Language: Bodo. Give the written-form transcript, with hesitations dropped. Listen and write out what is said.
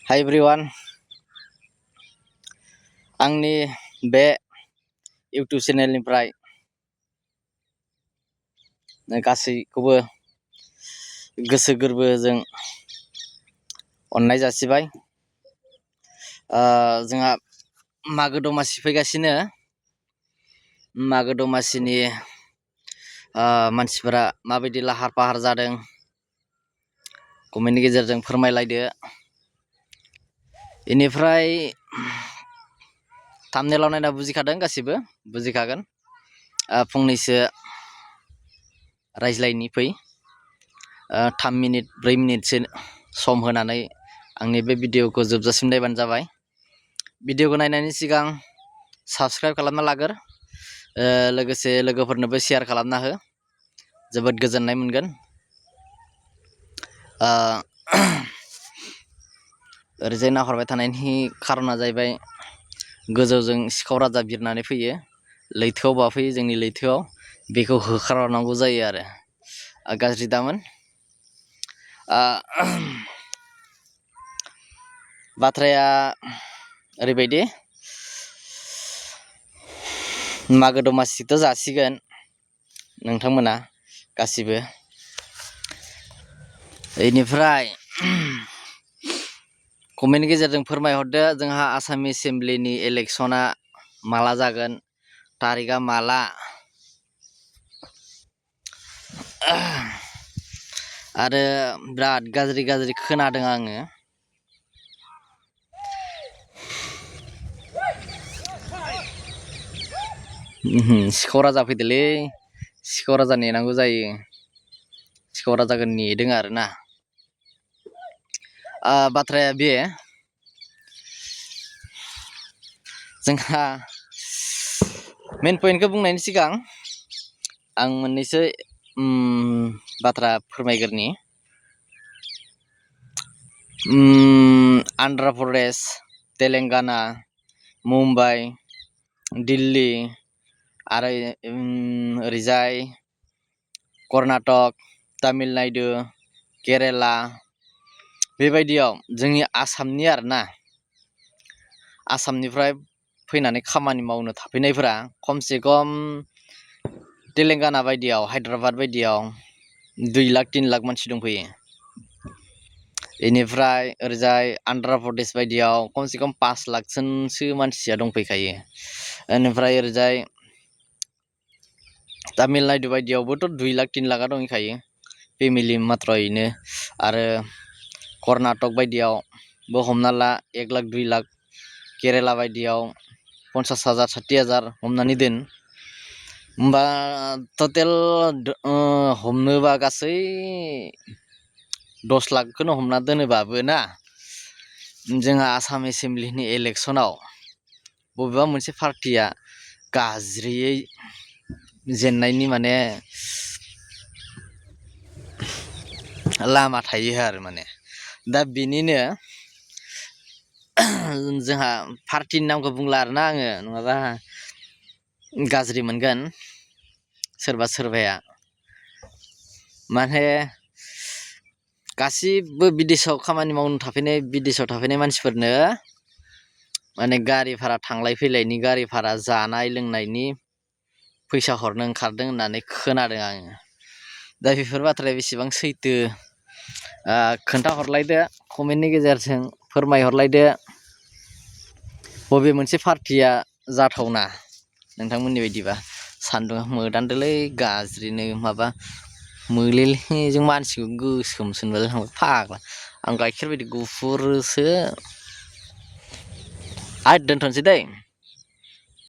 हाय एवरीवन आंनि बे यूट्यूब चेनेलनिफ्राय गासैखौबो गोसो गोरबोजों अननाय जासिबाय। जोंहा मागो दमासि फैगासिनो। मागो दमासिनि मानसिफोरा माबायदि लाहार फाहार जादों कमेन्टनि गेजेरजों फोरमायलायदो। इनिफ्राय थाम्बनेलाव नायना बुजिखादों, गासिबो बुजिखागोन। फंनैसो रायज्लायनि फै 3 मिनिट 4 मिनिटसो सम होनानै आंनि बे भिडिअखौ जोबजासिम नायबानो जाबाय। भिडिअखौ नायनायनि सिगां साबस्क्राइब खालामना लागोर, लोगोसे लोगोफोरनोबो शेयार खालामना हो, जोबोद गोजोननाय मोनगोन। ओरैजाय नाहरबाय थानायनि खारना जाहैबाय गोजौजों सिखाव राजा बिरनानै फैयो, लैथोआव बाफैयो, जोंनि लैथोआव। बेखौ होखारनांगौ जायो आरो गाज्रि दामोन। बाथ्राया ओरैबायदि, मागो दमासिथ' जासिगोन नोंथांमोना गासिबो। इनिफ्राय कमेन्टनि गेजेरजों फोरमायहरदो जोंहा आसाम एसेम्ब्लिनि इलेक्सना माला जागोन, तारिखआ माला। आरो बिराद गाज्रि खोनादों आङो। सिखाव राजा फैदोलै, सिखाव राजा नेनांगौ जायो। सिखाव राजाखौ नेदों आरोना। बाथ्राया बे, जोंहा मेन पइन्टखौ बुंनायनि सिगां आं मोननैसो बाथ्रा फोरमायग्रोनि। आन्ध्र प्रदेश, तेलेंगाना, मुम्बाइ, दिल्ली आरो ओरैजाय कर्नाटक, तामिलनाडु, केरेला, बेबायदियाव जोंनि आसामनि आरोना, आसामनिफ्राय फैनानै खामानि मावनो थाफैनायफोरा खमसे खम तेलेंगाना बायदियाव, हायद्राबाद बायदियाव 2 लाख 3 लाख मानसि दंफैयो। बेनिफ्राय ओरैजाय आन्ध्र प्रदेश बायदियाव खमसे खम 5 लाखसो मानसिया दंफैखायो। बेनिफ्राय ओरैजाय तामिलनाडु बायदियावबोथ' 2 लाख 3 लाखा दंखायो फेमिलि मात्रयैनो। आरो कर्नाटक बायदियावबो हमना ला 1 लाख 2 लाख, केरेला बायदियाव 50,000 60,000 हमनानै दोन। होमबा टटेल हमनोबा गासै 10 लाखखौनो हमना दोनोबाबो ना, जोंहा आसाम एसेम्ब्लिनि इलेक्सनाव बबेबा मोनसे पार्टिया गाज्रियै जेननायनि माने लामा थायो आरो माने। दा बेनिनो जोंहा पार्टिनि नामखौ बुंला आरोना आङो, नङाबा गाज्रि मोनगोन सोरबा सोरबाया। माने गासिबो बिदेशआव खामानि मावनो थाफैनाय, बिदेशआव थाफैनाय मानसिफोरनो माने गारि भारा, थांलाय फैलायनि गारि भारा, जानाय लोंनायनि फैसा हरनो ओंखारदों होननानै खोनादों आङो। दा बेफोर बाथ्राया बेसेबां सैथो खोन्थाहरलायदो, कमेन्टनि गेजेरजों फोरमायहरलायदो। बबे मोनसे पार्टिया जाथावना नोंथांमोननि बायदिबा? सान्दुङा मोदानदोलै गाज्रिनो, माबा मोलेलेजों मानसिखौ गोसोमसो नुलाय लांबाय फाग्ला। आं गाइखेर बायदि गुफुरसो। दोनथ'नोसै दै।